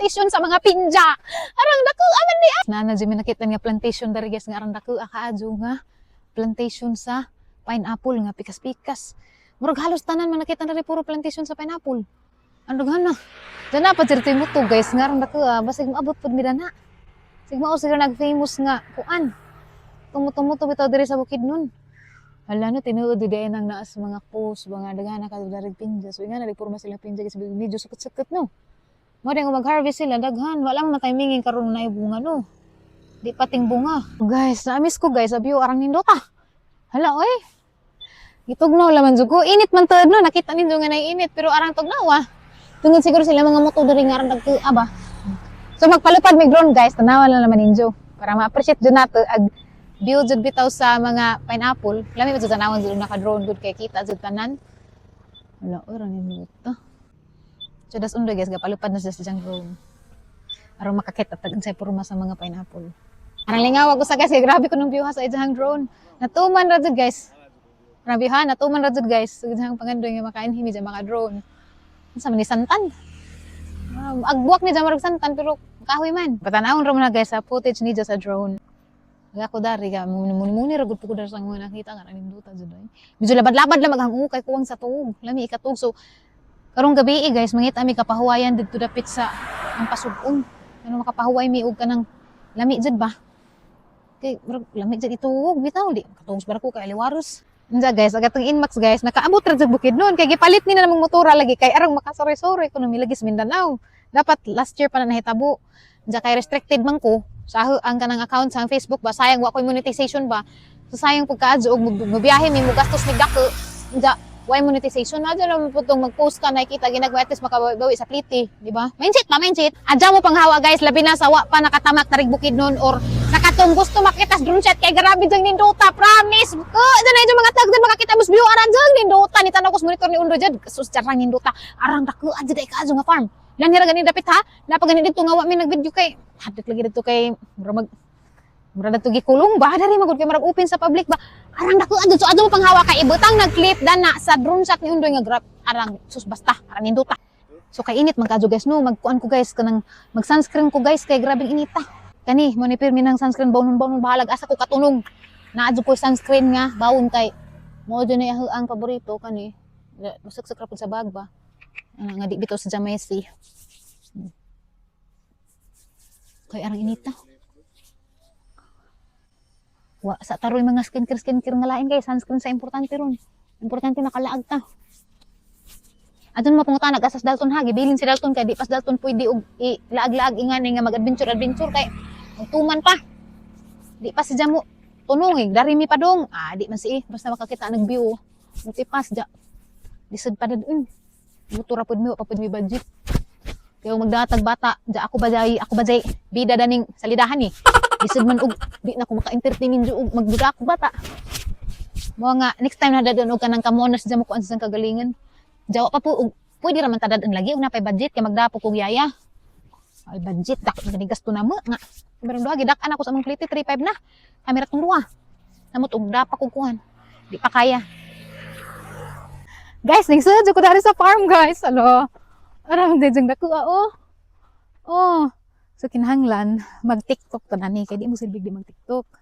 Plantation sa mga pinja. Arang dako aman ni. Nana jud mi nakita nga plantation dari, guys, nga arang dako kaadyo nga plantation sa pineapple nga pikas-pikas. Murag halos tanan man nakita diri puro plantation sa pineapple. Ang daghan na. Dana pa diri mo to, guys, nga arang dako ah, basig maabot pud mi dana. Sig mao siguro nag-famous nga kuan. Tumutumo bitaw diri sa Bukidnon. Hala no, tinuod di nang naas mga post mga daghan na kadto pinja. So nga na puro sila pinja kasi medyo sukot-sukot no. Mo din mag-harvest sila daghan, wala man timing karon na bunga no. Di pating bunga. Guys, na-miss ko, guys, abyo arang nindota. Hala oy. Gitugnaw laman jud ko. Init man tuod no, nakita ninyo nga init pero arang tugnaw ah. Tungod siguro sila mga moto diri nga arang dagko ba. So magpalupad mig drone, guys, tanawan lang naman ninyo para ma-appreciate jud nato ag view jud bitaw sa mga pineapple. Lami ba jud tanawan jud naka-drone gud kay kita jud tanan. Hala, oy, ra nindota. So das undoy, guys, gapalupad na siya sa siyang drone. Aron makakita tag unsay porma sa mga pineapple. Arang lingaw ako sa, guys, kay grabe ko nung view ha sa iyang drone. Natuman ra jud, guys. Grabe ha, natuman ra jud, guys. Sa iyang pangandoy nga makainhi mi dyan maka drone. Unsa man ni santan? Agbuak ni dyan marag santan pero kahoy man. Patanawon ra mo na, guys, sa footage ni sa drone. Aga ko dari ka muni muni ra gud po ko dari sa mga nakita nga nindota jud ay. Medyo labad-labad lang maghang kay kuwang sa tuog. Lami ikatug so karong gabi eh, guys, mangita mi kapahuwayan didto dapit sa ang pasug-on. Ano makapahuway mi og kanang lami jud ba? Kay murag lami jud ituog bitaw di katuog sa barko kay aliwaros. Unsa, guys, ang atong Inmax, guys, nakaabot ra sa Bukidnon kay gipalit ni na namang motora lagi kay arang makasoroy-soroy kuno milagi sa Mindanao. Dapat last year pa na nahitabo. Unsa kay restricted man ko sa ang kanang account sa Facebook ba, sayang wa koy monetization ba. So sayang pagkaadyo og mobiyahe mi, mo gastos mig dako. Unsa why monetization na dyan naman putong mag-post ka nakikita ginagawa, at least makabawi sa pliti, di ba? Mindset pa, mindset. Adya mo panghawa, guys, labi na sa wa pa nakatamak tarig Bukidnon or sa katong gusto makita sa drone shot kay grabe dyan nindota, promise. Ko, dyan na yung mga tag dyan makakita mo sa view aran dyan nindota. Ni tanaw ko sa monitor ni Undo dyan. Sus, dyan nindota. Arang dako, adya day kaadyo nga farm. Lan hira gani dapit ha. Napa gani dito nga wa mi nag-video kay hadit lagi dito kay mura mag mura dito gikulong ba dari magud kay murag open sa public ba. Arang dako adto so adto mo panghawa kay ibutang nag-clip dana sa drone shot ni Undoy nga grab arang sus basta arang nindota. So kay init man kadyo, guys, no, magkuan ko, guys, kanang mag sunscreen ko, guys, kay grabing inita. Kani mo ni pirmi ng sunscreen bawnon bawnon bahalag asa ko katunong. Naa jud ko sunscreen nga bawon kay mo jud ni ang paborito kani. Masaksak ra pud sa bag ba. Ano nga di bitaw sa Jamesi. Kay arang inita. Wa sa taroy mga skincare skincare nga lain kay sunscreen sa importante ron. Importante nakalaag ta. Adun mo pangutan nag-asas Dalton ha, gibilin si Dalton kay di pas Dalton pwede og ilaag-laag ingani nga mag-adventure adventure kay magtuman pa. Di pa si Jamo tunong eh, dari mi pa dong. Ah, di man si eh, basta makakita ng view. Mutipas ja. Lisod pa dadun. Motor ra pud mi, wa pa pud mi budget. Kaya magdatag bata, ja ako ba jay, bida daning salidahan eh. Lisod man og di na ko maka-entertain ninyo og magduda ako bata. Mo nga next time na dadun og kanang kamonas dyan mo kuan sa kagalingan. Jawa pa po og pwede ra man ta dadun lagi og napay budget kay magdapo kog yaya. Ay budget dako na gasto na mo nga. Meron duha gidak-an ako sa among plite 35 na. Kamera tong duha. Namot og dapa kog kuan. Di pa kaya. Guys, ningsud ko dari sa farm, guys. Alo. Arang dejeng dako ah, oh. Oh. So kinahanglan mag-TikTok ta nani kay di mo silbig di mag-TikTok.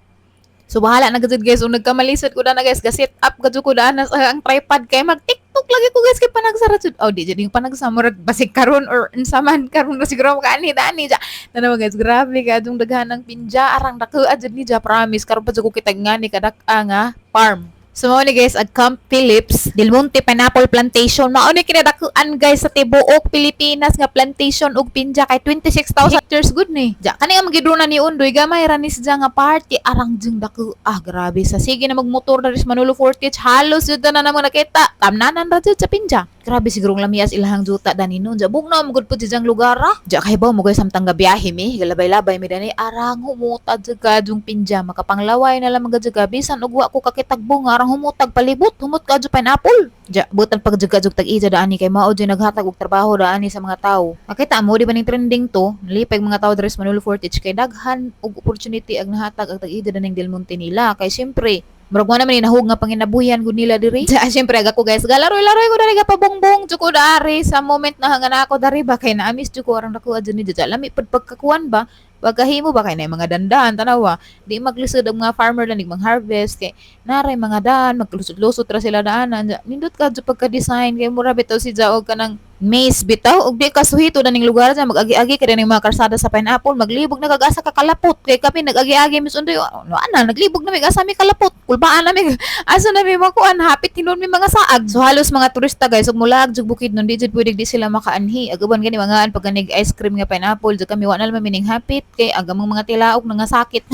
So bahala na gud, guys, ug nagkamalisod ko na, guys, ga set up gud ko daan sa ang tripod kay mag-TikTok lagi ko, guys, kay panagsara jud. Oh, di jud yung panagsa murag basig karon or unsa man karon na siguro makaani dani ja. Tanawa, guys, grabe ka adong daghan ng pinja arang dako jud ni ja, promise karon pa jud ko kita ngani kadak-a nga farm. So mao ni, guys, ag Camp Phillips, Del Monte Pineapple Plantation. Mao ni kinadakuan, guys, sa tibuok Pilipinas nga plantation og pinja kay 26,000 hectares good ni. Ja kani nga magidrona ni Undoy gamay ra ni siya nga party arang jing dako. Ah, grabe sa sige na magmotor na sa Manolo Fortich halos jud na namo nakita. Tamnanan ra jud sa pinja. Grabe siguro ang lamias ilahang juta dani no. Ja bugnaw mo gud pud siyang lugar ah. Ja kay ba mo, guys, samtang gabiyahe mi, galabay-labay mi dani arang humutad jud kadjong pinja makapanglaway na lamang gud ka bisan og wa ko kakitagbo nga arang humutag palibot humot ka pineapple. Ja butan pag jud ka tag-ija daani kay mao jud naghatag og trabaho daani sa mga tawo. Makita mo di ba ning trending to, nalipay mga tawo diri sa Manolo Fortich kay daghan og opportunity ang nahatag ang tag-ija daning Del Monte nila kay syempre Murag mo naman inahog nga panginabuhian gud nila diri. Ja, syempre aga ko, guys, galaroy-laroy ko diri, gapabongbong jud ko dari sa moment na hanga na ako dari ba kay naamis jud ko arang dako adyo ni dyan. Lami pud pagkakuan ba? Pagkahimo ba kay na mga dandan tanawa. Di maglisod ang mga farmer na mang harvest kay naray mga daan, maglusot-lusot ra sila daan. Nindot ka jud pagka-design kay mura bitaw si og kanang maze bitaw og di ka suhito na ning lugar dyan, mag-agi-agi ka ning mga karsada sa pineapple, maglibog na kag asa ka kalapot kay kami nag-agi-agi mis undoy, no ana naglibog na mig asa mi kalapot, kulbaan na mi asa na mi makuan, hapit hinon mi mga saag. So halos mga turista, guys, ug mulaag jud bukid nun, di jud pwede di sila makaanhi agaban gani mga an pag ice cream nga pineapple jud. Kami wa na lang mi ning hapit kay agamang mga tilaok nga sakit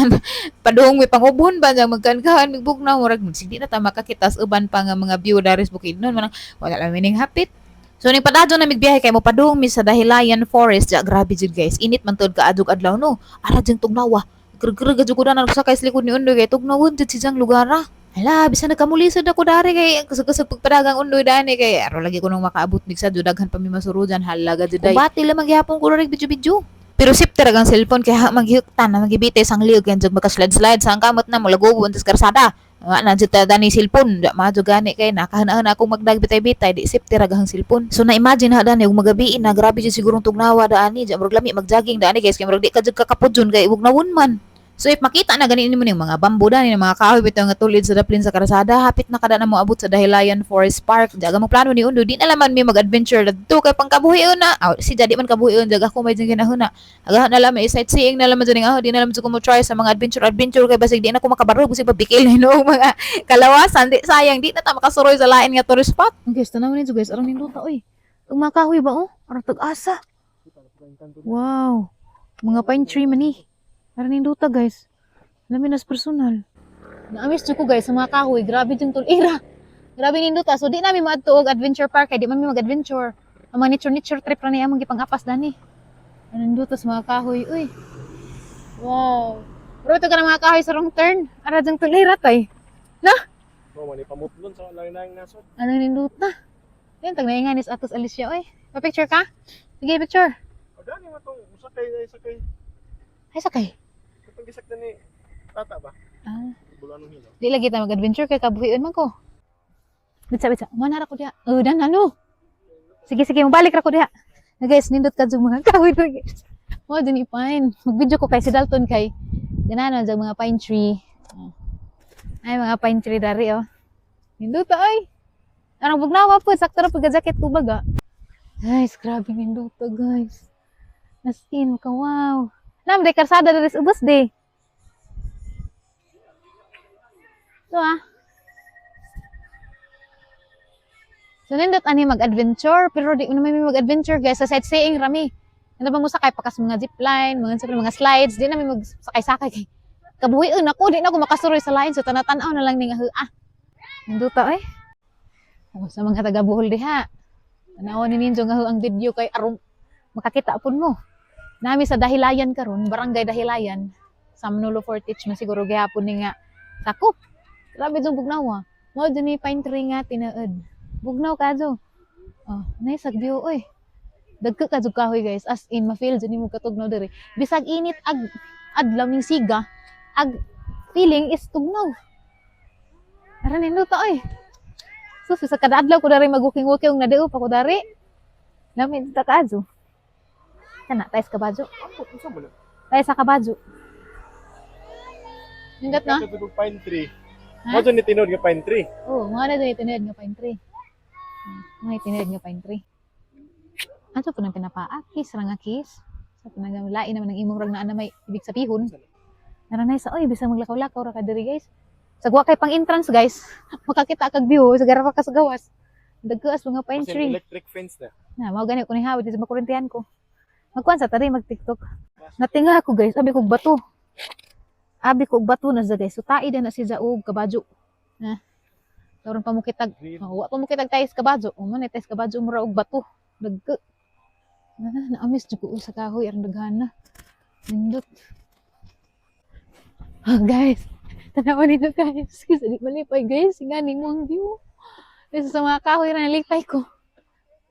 padung mi pangubon ba nga magkankahan migbugnaw, murag di na ta makakita sa uban pa nga mga view dari sa bukid nun, manang wala lang mi ning hapit. So ning padayon na migbiyahe kay mo padung mi sa Dahilayan Forest. Ja, grabe jud, guys. Init man tuod kaadog adlaw, no. Ara jud tugnawa. Greg jud ko na nagsakay sa likod ni Undoy kay tugnawon jud si jang lugar ah. Hala, bisan nagkamulisod ako dari kay kusog-kusog pagpadagang Undoy dani kay aro lagi ko nang makaabot mig sa jud daghan pa mi masurujan, halaga jud day. Bati lamang gihapon ko rin bidyo-bidyo. Pero sip talagang cellphone kay ha maghiktan na magibite sang liog yan jud maka-slide slide sa ang kamot na mulagobo sa karsada. Nga na jud ta dani cellphone, da madyo gani kay nakahana akong magdag bitay-bitay di sip tira gahang cellphone. So na imagine ha dani ug magabi na, grabe jud sigurong tugnawa daani ja, murag lami magjogging daani, guys, kay murag di ka jud kakapudjon kay bugnawon man. So if makita na gani nimo ning mga bamboo dani ng mga kahoy bitaw nga tulid sa daplin sa karsada, hapit na kada na mo abot sa Dahilayan Forest Park. Jaga mo plano ni Undo, di na laman mi mag-adventure dadto kay pangkabuhion na. Aw, si jadi man kabuhion, jaga ko may ginahuna. Agahan na lang may sightseeing na lang man dyan, di na lang ko mo try sa mga adventure adventure kay basig di na ko makabarog, basig pabikil na no mga kalawasan, di sayang di na ta makasuroy sa lain nga tourist spot. Guys, tanaw ninyo, guys, arang nindota oy. Ang mga kahoy ba oh? Arang tag-asa. Wow. Mga pine tree man ni. Arang nindota, guys. Lami nas personal. Naamis jud ko, guys, sa mga kahoy, grabe jud ira. Grabe nindota. So di namin maadto og adventure park kay di man mi mag-adventure. Ang mga nature nature trip ra ni among gipang-apas dani. Ang nindota sa mga kahoy, uy. Wow. Bro, ito ka ng mga kahoy sa Wrong Turn. Ara jang tulira tay. Oh, mani pamutlon sa lain-laing nasod. Ano nindot na? Ayun, tag nainganis atos Alicia, oy. Pa-picture ka? Sige, picture. O dani mo tong usa kay isa kay Ay, sakay. katong gisak na ni tata ba? Ah. Bulan ng hilo. Di lagi ta mag-adventure kay kabuhion man ko. Bitsa, bitsa. Mo na ra ko diha. Oh, dan ano? Sige, sige, mabalik ra ko diha. Na guys, nindot ka jud mga kahoy to, guys. Mo din pine. Mag-video ko kay si Dalton kay ganano jud mga pine tree. Oh. Ay, mga pine tree dari oh. Nindot ay. Anong bugnawa po, sakto ra pag jacket ko baga. Guys, grabe nindot to, guys. As in, ka wow. Nam, de karsada diri sa ubos de. Ito ah. So nindot ani mag-adventure pero di mo naman may mag-adventure, guys, sa sightseeing rami. Ano ba mo sakay pakas mga zipline, mga siyempre mga slides, di namin magsakay-sakay kay kabuhion ako, di na ako makasuroy sa line, so tanatan-aw na lang ning ah. Nindota oy. Ako sa mga taga Bohol diha. Tanawan ni ninyo nga ang video kay aron makakita pud mo. Nami sa Dahilayan karon, Barangay Dahilayan, sa Manolo Fortich man siguro gihapon ni nga sakop. Grabe jung bugnaw ah. Mao jud ni pine tree nga tinuod. Bugnaw kadyo. Oh, nice ag view oy. Dagko ka jud kahoy, guys. As in ma-feel jud nimo katugnaw diri. Bisag init ag adlaw ning siga, ag feeling is tugnaw. Ara nindot oy. Sus, sa kada adlaw ko dari mag-walking-walking na pa ko dari. Lami ta kaadyo. Kana tayo sa kabajo. Ambot unsa man na? Tayo sa kabajo. Nindot na? Katong pine tree. Ha? Mo ni tinuod nga pine tree. Oo, mga na dyan tinuod nga pine tree. Mga tinuod nga pine tree. Ato po nang pinapaakis, rangakis. Sa pinaglain naman ang imong rag na may ibig sabihon. Naranay sa, oy, bisag maglakaw-lakaw ra ka diri, guys. Sagwa kay pang entrance, guys. Makakita kag view, sagara pa ka sa gawas. Dagkaas mga pine Basin tree. electric fence na. Na, mao gani ko ni hawid sa makurintihan ko. Magkuan sa tari mag TikTok. Natinga ako, guys, abi kog bato. Abi kog bato na sa, guys. So tae na si Zaog kabajo. Na. Karon pa mo kitag, Green. oh, wa pa mo kitag tayo sa kabajo. O man tay sa kabajo mura og bato. Dagko. Na, naamis jud ko sa kahoy aron daghan na. Nindot. Oh, guys. Tanawan ninyo, guys. Kasi di malipay, guys. Ngani mo ang view. Isa sa mga kahoy na nalipay ko.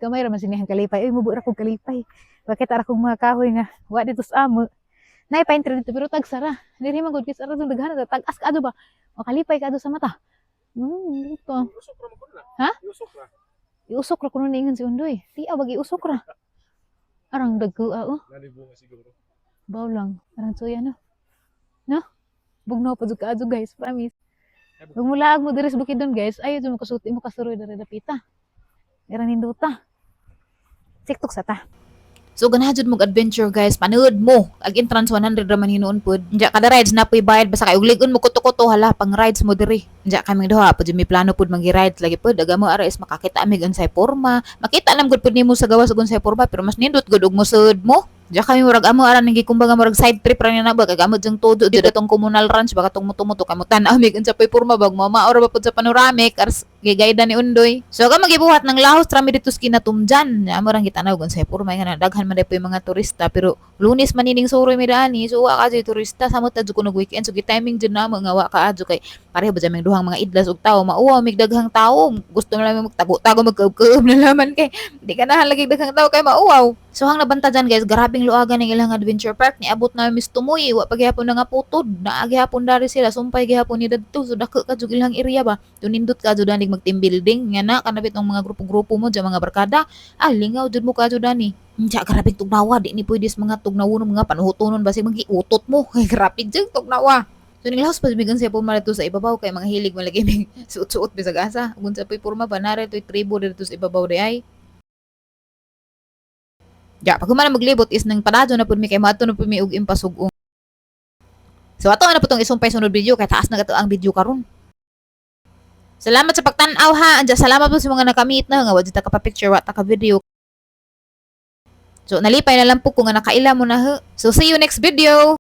Gamay ra man sinihang kalipay. Uy, mubo ra kong kalipay. Bakit ara kong mga kahoy nga wa dito sa amo. Nay pine tree dito pero tagsara. Diri man gud guys, ara dong daghan tag-as ka ba? Makalipay ka sa mata. Dito. Iusok ra man kuno na. Ha? Iusok ra. Iusok ra kuno niingon si Undoy. Ti bag iusok ra. Arang dagko oh. Nani bunga siguro. Baw lang. Arang tsuya no. No? Bugnaw pa jud kaadyo guys, promise. Ug mulaag mo diri sa Bukidnon guys, ayo jud makasuti mo kasuroy diri dapita. Arang nindota. TikTok sa ta. So ganahan jud mog adventure guys, panood mo. Ag entrance 100 ra man hinuon pud. Diya kada rides na po'y bayad basta kay ug lig-on mo kuto-kuto hala pang rides mo diri. Diya kaming duha pud may plano pud magi-rides lagi pud. Aga mo ara is makakita mig unsay porma. Makita lang gud pud nimo sa gawas og unsay porma pero mas nindot gud og mosud mo. Diya kami murag amo ara nang gikumbaga murag side trip ra ni na ba kag amo jang todo dito tong communal ranch baka tong muto-muto kamo tan-aw mig unsa po'y porma bag mo maora ba pud sa panoramic ars gigayda ni Undoy. So ka magibuhat ng lahos rami dito sa kinatumjan. Amo rang gitanaw gun sa porma nga na daghan man day po yung mga turista pero Lunes man ining suroy mi daani so wa ka jud turista samot ta jud kuno weekend so gi-timing jud namo nga wa ka adyo kay pareho ba jaming duhang mga idlas og tawo mauwaw mig daghang tawo gusto na lang magtago-tago magkaub-kaub na laman kay di ka na lagi daghang tawo kay mauwaw. So hang nabanta dyan guys, grabing luagan ng ilang adventure park ni abot na Miss Tumoy, wa pa gihapon na nga putod, naa gihapon dari sila, sumpay gihapon ni dadto, so dako ka jud ilang area ba. Tunindot ka jud anig mag team building nga na kanabit ang mga grupo-grupo mo dyan mga barkada. Ah, lingaw jud mo ka jud ani. Unsa grabing tugnawa, di ni pwede sa mga tugnawon mga panuhutonon basig magiutot mo. Kay grabe jud tugnawa. So ning lahos pa siya puma dito sa ibabaw kay mga hilig man lagi may suot-suot bisag asa. Ug unsa po'y porma ba nare to'y tribo dito sa ibabaw di ay. Ja, pag human na maglibot is nang padadyo na pud mi kay maadto na pud mi og impasug-ong. So ato na po tong isumpay sunod video kay taas na gato ang video karon. Salamat sa pagtan-aw ha. Anja salamat po sa mga nakamit na nga wa jud ta ka pa picture wa ta ka video. So nalipay na lang po ko nga nakaila mo na ha. So see you next video.